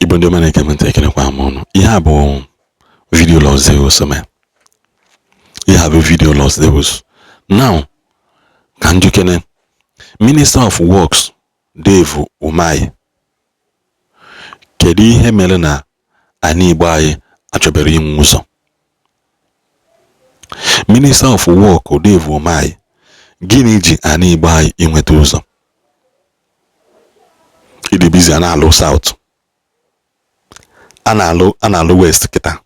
Igbo ndị ọma na-ege m ntị, ekelekwa m ụnụ. Ihe a bụ video Los Zeus mee. Ihe a bụ video Los Zeus. Now, ka njikere Minister of Works Dave Umahi, kedu ihe mere na ana Igbo anyị achọbere inwe ụzọ? Minister of Work Dave Umahi, gịnị ji ana Igbo anyị inweta ụzọ? Ịdị busy a na-alụ South, a na-alụ West, kịta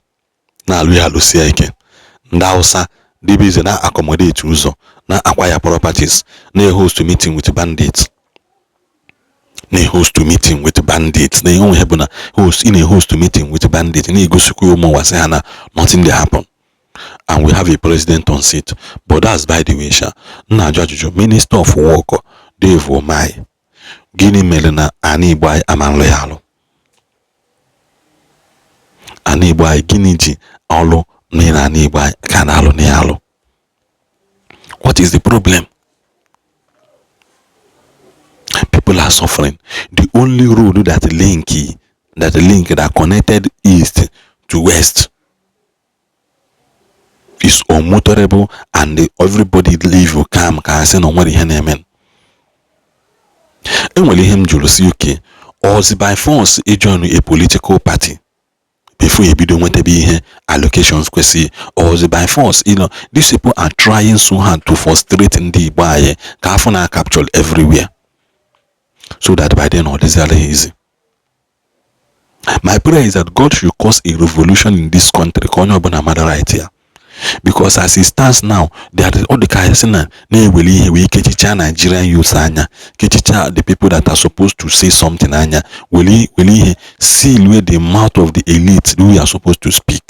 na-alụ ya alụsie ike. Ndị Hausa dị busy na accommodate ụzọ, na acquire properties, na-host meeting with bandits, na-host meeting with bandits, na ihe bụ na host ị na-host meeting with bandits, na-egosikwa ụmụ ụwa sị ha na nothing dey happen and we have a president on seat. But that's by the way. Sha m na-ajụ ajụjụ, Minister of Work Dave Umahi, gịnị mere na ana Igbo anyị ama nlụ ya alụ? Ana Igbo anyị, gịnị ji ọlụ na ana Igbo anyị ka na-alụ na ya alụ? What is the problem? People are suffering. The only road that link that connected east to west is unmotorable and everybody live calm ka asị na o nwere ihe na-eme. Enwere ihe m jụrụ si oke ozi by force ijoin a political party before ebido nwetebe ihe allocations kwesịrị ozi by force. These people are trying so hard to frustrate ndị Igbo anyị ka afọ na capture everywhere so that by then ọ dịziala ha easy. My prayer is that God should cause a revolution in this country ka onye ọbụla mara right ya, because as it stands now, they are all the ka sị na na-ewere ihe wee kechicha Nigerian youths anya, kechicha the people that are supposed to say something anya, were were ihe seal wey the mouth of the elite who are supposed to speak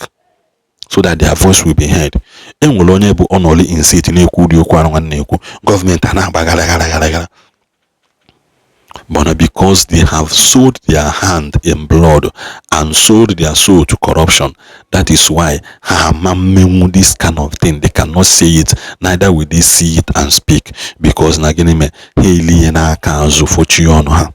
so that their voice will be heard. E nwere onye bụ ọnọli in seat na-ekwu ụdị okwu ahụ nwanne ekwu, gọọmenti a na-agba gara gara gara gara, but because they have sold their hand in blood and sold their soul to corruption, that is why ha ama mmenwu this kind of thing. They cannot say it, neither will they see it and speak, because na gịnị mee ha eli ihe n'aka azụ fochie ọnụ ha.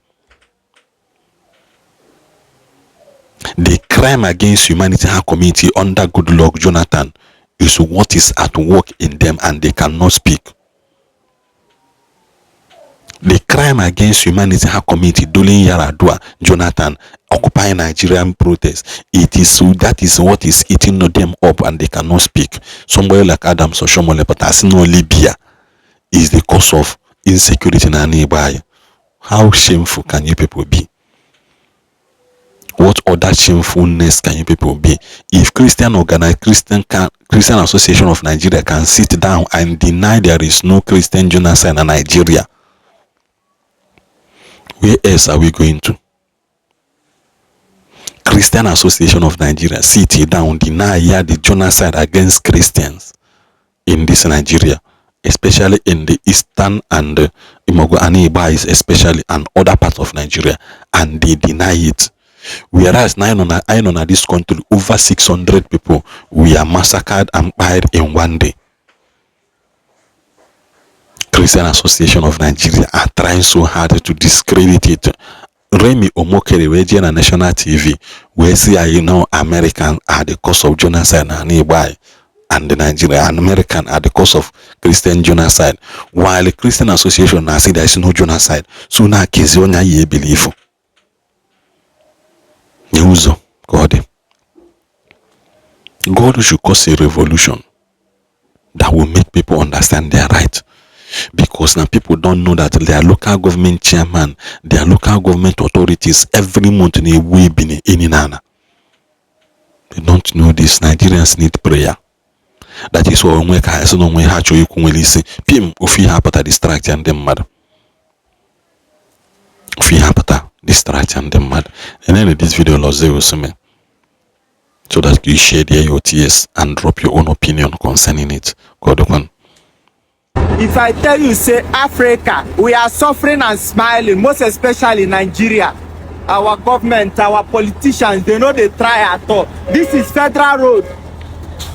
The crime against humanity ha commit under Goodluck Jonathan is what is at work in them, and they cannot speak. The crime against humanity ha committed during Yaradua Jonathan occupying Nigerian protest, it is that is what is eating them up, and they cannot speak. Somebody like Adams Oshiomhole, but as no Libya is the cause of insecurity na Igbo anyị. How shameful can you people be? What other shamefulness can you people be? If Christian organized Christian can, Christian Association of Nigeria can sit down and deny there is no Christian genocide in Nigeria, where else are we going to? Christian Association of Nigeria sit down, deny here the genocide against Christians in this Nigeria, especially in the eastern and Imogo and Igbo especially, and other parts of Nigeria, and they deny it. Whereas now I know this country, over 600 people we are massacred and died in one day. Christian Association of Nigeria are trying so hard to discredit it. Remi Omokere wee jee na national TV wee sị anyị no American are the cause of genocide na Igbo anyị and the Nigeria and American are the cause of Christian genocide, while the Christian Association na-asị there is no genocide. So na kezi onye anyị ebelieve nye ụzọ ka ọ dị. God should cause a revolution that will make people understand their right, because now people don't know that their local government chairman, their local government authorities every month na-egbu ebini eni nana. They don't know this. Nigerians need prayer. That is why onwe ka ha sị na onwe ha chọrọ ikwu nwere isi pim ofu ihe apụta distract ya ndị mmadụ, ofu ihe apụta distract ya ndị mmadụ. And then this video Los Zeus me so that you share there your tears and drop your own opinion concerning it. God one. If I tell you say Africa, we are suffering and smiling, most especially Nigeria. Our government, our politicians, they no dey try at all. This is Federal Road,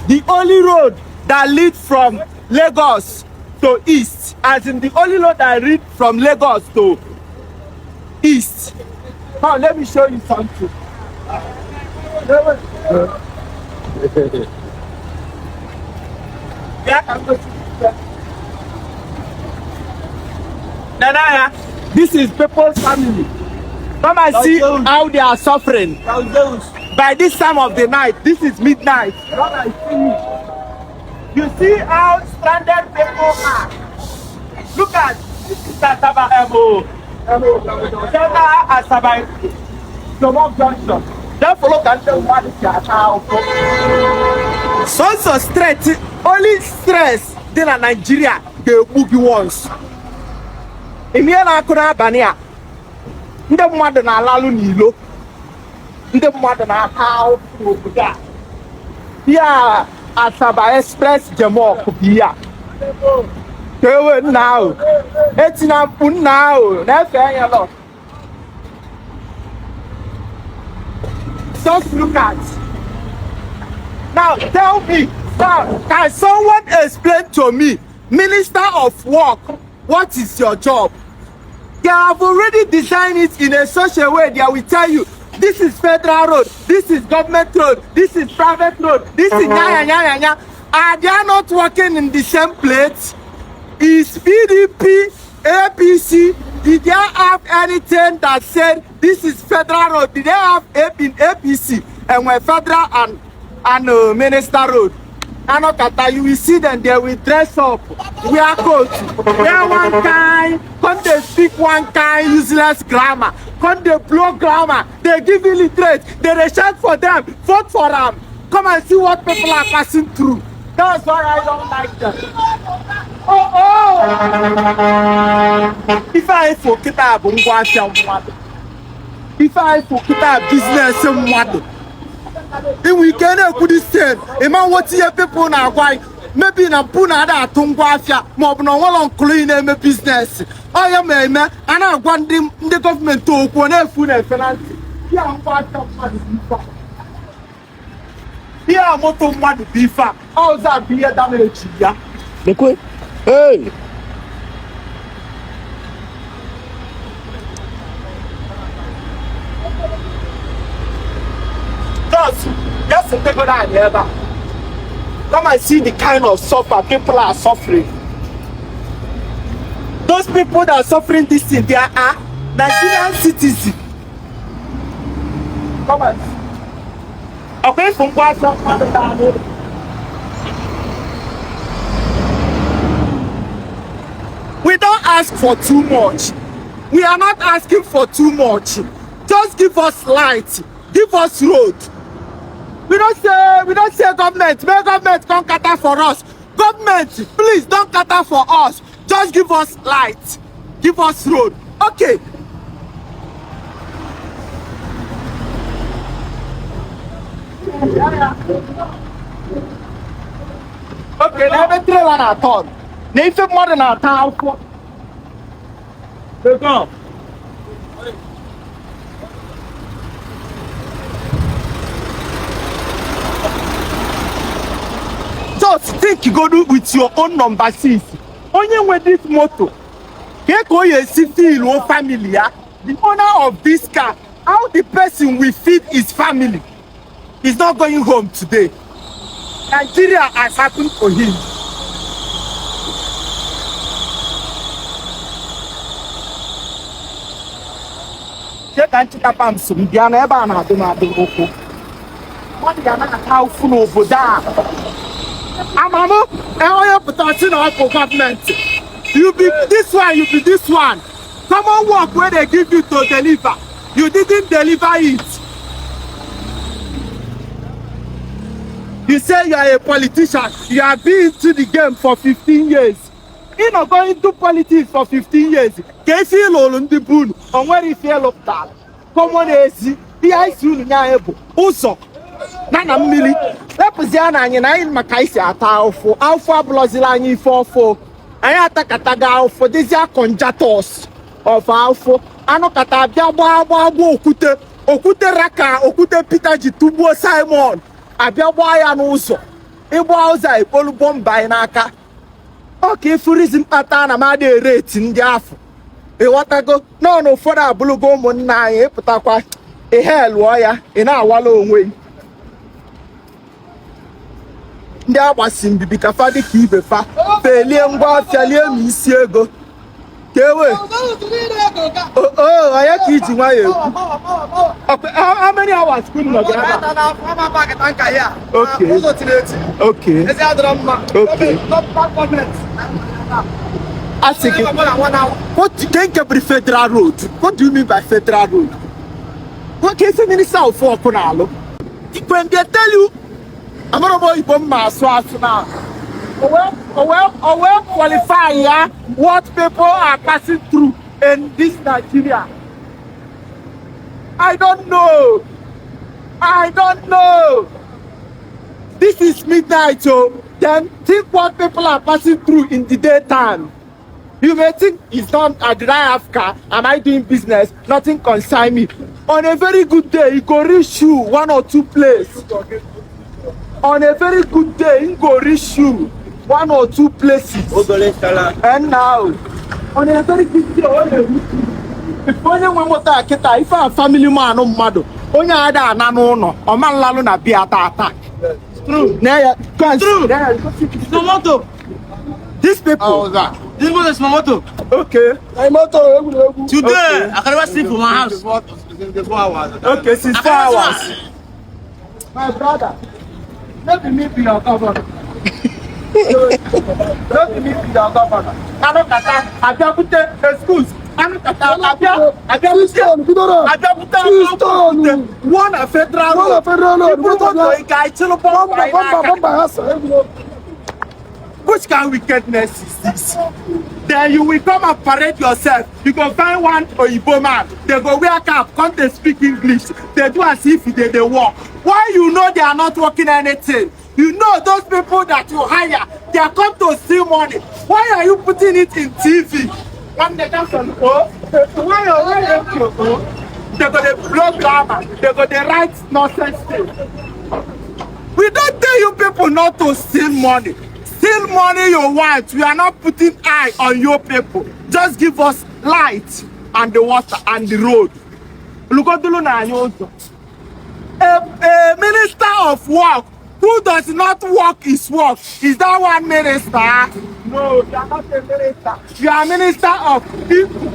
the only road that lead from Lagos to east, as in the only road that lead from Lagos to east. Now let me show you something. Bịa ka m gosi gị ife. Nene anya, this is people's family. Come and see how they are suffering. By this time of the night, this is midnight. Come and see. You see how stranded people are. Look at this is Asaba Emo. Delta Asaba Jomok Junction. Therefore, look at the mmadụ si ata ahụhụ. Sọsọ straight, only stress dị na Nigeria ga-egbu gị once. Ihe na-akụ n'abalị a, ndị mmadụ na-alalụ n'ilo, ndị mmadụ na-ata ahụhụ n'obodo a. Ya Asaba Express Jemok bụ ihe a. Ka ewe nna ahụ, etina mkpu nna ahụ na-efe anya lọ. Just look at. Now tell me, now can someone explain to me, Minister of Work, what is your job? They have already designed it in a such a way that will tell you this is federal road, this is government road, this is private road, this is nya nya nya nya. Are they not working in the same place? Is PDP, APC, did they have anything that said this is federal road? Did they have AP in APC and when federal and minister road? Anokata, you will see them, they will dress up, wear coat, wear one kind, come they speak one kind useless grammar, come they blow grammar, they give illiterate, they shout for them, vote for them. Come and see what people are passing through. That's why I don't like them. Oh, oh! Ife anyị fụ kịta bụ ngwa afịa mmadụ. Ife anyị fụ kịta business mmadụ. Inwe ike na-ekwu this thing, ịma nweta ihe people na-agwa anyị. Maybe na mpụ na-ada atụ ngwa afịa maọbụ na onwere nkụrụ ị na-eme business. Ọ ya ma eme a na-agwa ndị gọọmenti okwu na-efu na-efe na ntị. Ya ngwa afịa mmadụ bụ ife a. Ihe a moto mmadụ bụ ife a. Ọzọ a bụ ihe damage ya. Lekwe. Hey! Just take it down here. Come and see the kind of suffer people are suffering. Those people that are suffering this thing, they are Nigerian citizens. Come and see. Okay, from what we don't ask for too much. We are not asking for too much. Just give us light, give us road. We don't say government, may government come cater for us. Government, please don't cater for us. Just give us light, give us road. Okay. Okay, na ebe trailer na-atọ na ife mmadụ na-ata akwụkwọ. Just think go do with your own number 6. Onye nwe this moto, ka ka o esi feel o family ya, the owner of this car, how the person will feed his family. He's not going home today. Nigeria has happened to him. Cheka nchịkapa m so m bịa n'ebe a na-adụ m adụ ụkwụ. Mmadụ ga na-ata ụfụ n'obodo a. Amamụ onye pụtara sị na ọ bụ gọọmenti. You be this one, you be this one. Common work wey they give you to deliver, you didn't deliver it. You say you are a politician, you have been into the game for 15 years. Ị nọ going into politics for 15 years. Ka ife ịlụrụ ndị bụ unu, o nwere ife ịlụpụtara. Common ezi, ihe anyị si unu nye anyị bụ ụzọ na mmiri. Wepụzie na anyị na anyị maka anyị si ata ahụfụ. Ahụfụ abụlọzila anyị ife ọfụ. Anyị atakatago ahụfụ, dịzịa conjators of ahụfụ. Anụkata abịa gbaa gbaa gbaa okwute. Okwute raka okwute Peter ji tụgbuo Simon. Abịa gbaa ya n'ụzọ. Ịgba ụzọ a ekpolu bọmba anyị n'aka. Ọ ka ịfụrizi mkpata na m adị ere eti ndị afọ. Ịghọtago nọ na ụfọdụ abụlụgo ụmụnna anyị ịpụtakwa Ihe lụọ ya, ị na-awala onwe gị. Ndị agbasi mbibi ka fa dị ka ibe fa felie ngwa afịa lie ma isi ego ka ewe o onye ka iji nwayọ ekwu. How many hours ka unu nọ gị ebe a? Okay. Okay. Asị gị, what do nke bụ federal road? What do you mean by federal road? What ka esi minister of work na-alụ? When they tell you, amara m oyibo m ma asụ asụ na o wee qualify ya what people are passing through in this Nigeria. I don't know. I don't know. This is midnight, oh. Then think what people are passing through in the daytime. You may think it's not, did I have car? Am I doing business? Nothing concern me. On a very good day, e go reach you one or two place. On a very good day, e go reach you one or two places. And now, on a very good day, ọ na-reach you. If onye nwe moto a kịta, ife a family man mmadụ, onye ada ana n'ụlọ, ọma nlalụ na bịa tata. Na ya, go and see. Na ya, go see. No moto. These people. This motor is my motor. Okay. Today, Okay. I can never sleep for my house. Okay, since 4 I can hours. My brother, no be me be your governor. No be me be your governor. Anụkata abịakwute, excuse. Anụkata abịa abịakwute abịakwute wụọ na federal road. Iburu moto ị ga-echilụ bọmba ị n'aka. Which kind of wickedness is this? Then you will come and parade yourself. You go find one oyibo man. They go wear cap, come dey speak English. They do as if they dey work. Why you know they are not working anything? You know those people that you hire, they are come to steal money. Why are you putting it in TV? One day, that's on, oh, why you, oh? They go dey blow grammar. They go dey write nonsense thing. We don't tell you people not to steal money. Steal money you want. We are not putting eye on your people. Just give us light and the water and the road. Lugodulu na anyị ụzọ. A minister of work who does not work his work, is that one minister? No, you are not a minister. You are minister of people.